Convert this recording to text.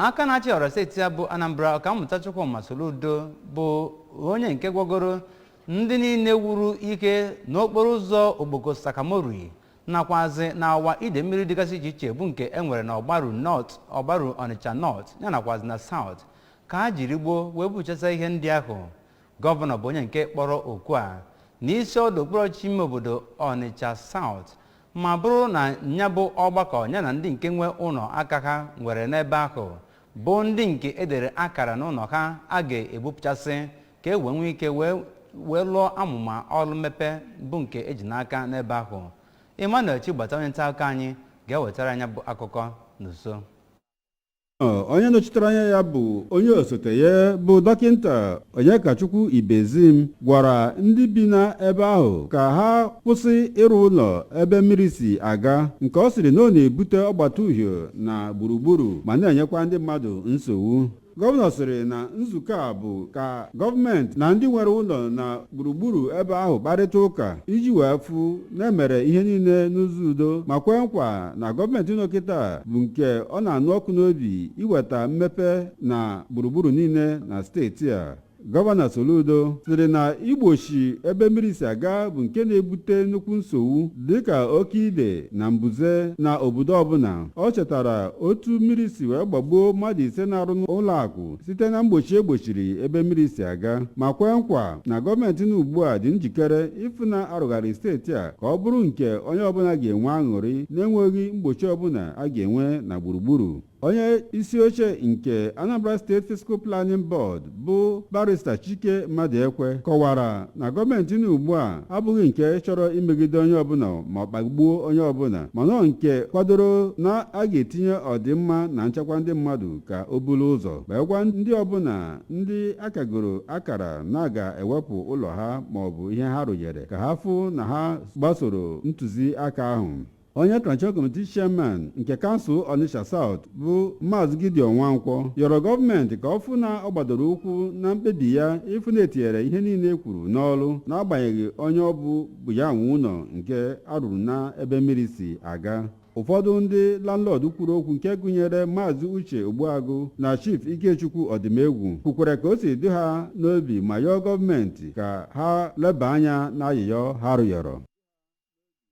Aka na-achị ọra steeti ya bụ Anambra, Ọkammụta Chukwuma Soludo, bụ onye nke gwagoro ndị niile wuru ike n'okporo ụzọ Okpoko Sakamori nakwazi na awa ide mmiri dịgasị iche iche bụ nke e nwere na Ọgbaru North, Ọgbaru Ọnịcha North ya nakwazi na South, ka ha jiri gboo wee buchasa ihe ndị ahụ. Gọvanọ bụ onye nke kpọrọ oku a n'isi ọdụ okpuru ọchịchị ime obodo Ọnịcha South, ma bụrụ na ya bụ ọgbakọ ya na ndị nke nwe ụlọ aka ha nwere n'ebe ahụ, bụ ndị nke edere akara n'ụlọ ha a ga-ebupụchasị ka e wee nwee ike wee lụọ amụma ọrụ mmepe bụ nke eji n'aka n'ebe ahụ. Emmanuel Chigbata, onye nta akụkọ anyị, ga-ewetara anya bụ akụkọ n'uso. Onye nọchitere anya ya bụ onye osote ya, bụ Dọkịta Onyekachukwu Ibezim, gwara ndị bi n'ebe ahụ ka ha kwụsị ịrụ ụlọ ebe mmiri si aga, nke ọ sịrị na ọ na-ebute ọgbata uhie na gburugburu ma na-enyekwa ndị mmadụ nsogbu. Gọvanọ sịrị na nzukọ a bụ ka gọọmenti na ndị nwere ụlọ na gburugburu ebe ahụ kparịta ụka iji wee fụ na emere ihe niile n'ụzọ udo, ma kwee nkwa na gọọmenti nọ kịta bụ nke ọ na-anụ ọkụ n'obi iweta mmepe na gburugburu niile na steeti a. Gọvanọ Soludo sịrị na igbochi ebe mmiri si aga bụ nke na-ebute nnukwu nsogbu dịka oke ide na mbuze na obodo ọbụla. Ọ chetara otu mmiri si wee gbagbuo mmadụ 5 na-arụ n'ụlọ akụ site na mgbochi egbochiri ebe mmiri si aga, ma kwee nkwa na gọọmenti na ugbu a dị njikere ịfụ na arụgharị steeti a ka ọ bụrụ nke onye ọbụla ga-enwe aṅụrị na-enweghị mgbochi ọbụla a ga-enwe na gburugburu. Onye isi oche nke Anambra State Physical Planning Board, bụ Barrister Chike Mmadụekwe, kọwara na gọọmenti na ugbu a abụghị nke chọrọ imegide onye ọbụla ma ọ kpagbuo onye ọbụla, mana ọ nke kwadoro na a ga-etinye ọdịmma na nchekwa ndị mmadụ ka o buru ụzọ, wee gwa ndị ọbụla ndị akagoro akara na ga-ewepụ ụlọ ha maọbụ ihe ha rụnyere ka ha fụ na ha gbasoro ntụziaka ahụ. Onye Transition Committee Chairman nke kansụl Onitsha South, bụ Maazị Gideon Nwankwọ, yọrọ gọọmenti ka ọ fụ na ọ gbadoro ụkwụ na mkpebi ya ịfụ na etinyere ihe niile e kwuru n'ọrụ, n'agbanyeghị onye ọ bụ bụ ya nwe ụlọ nke arụrụ na ebe mmiri si aga. Ụfọdụ ndị landlord kwuru okwu, nke gụnyere Maazị Uche Ogbuagụ na Chief Ikechukwu Ọdịmegwu, kwukwara ka o si dị ha n'obi ma yọọ gọọmenti ka ha leba anya n'ayịyọ ha rịọrọ.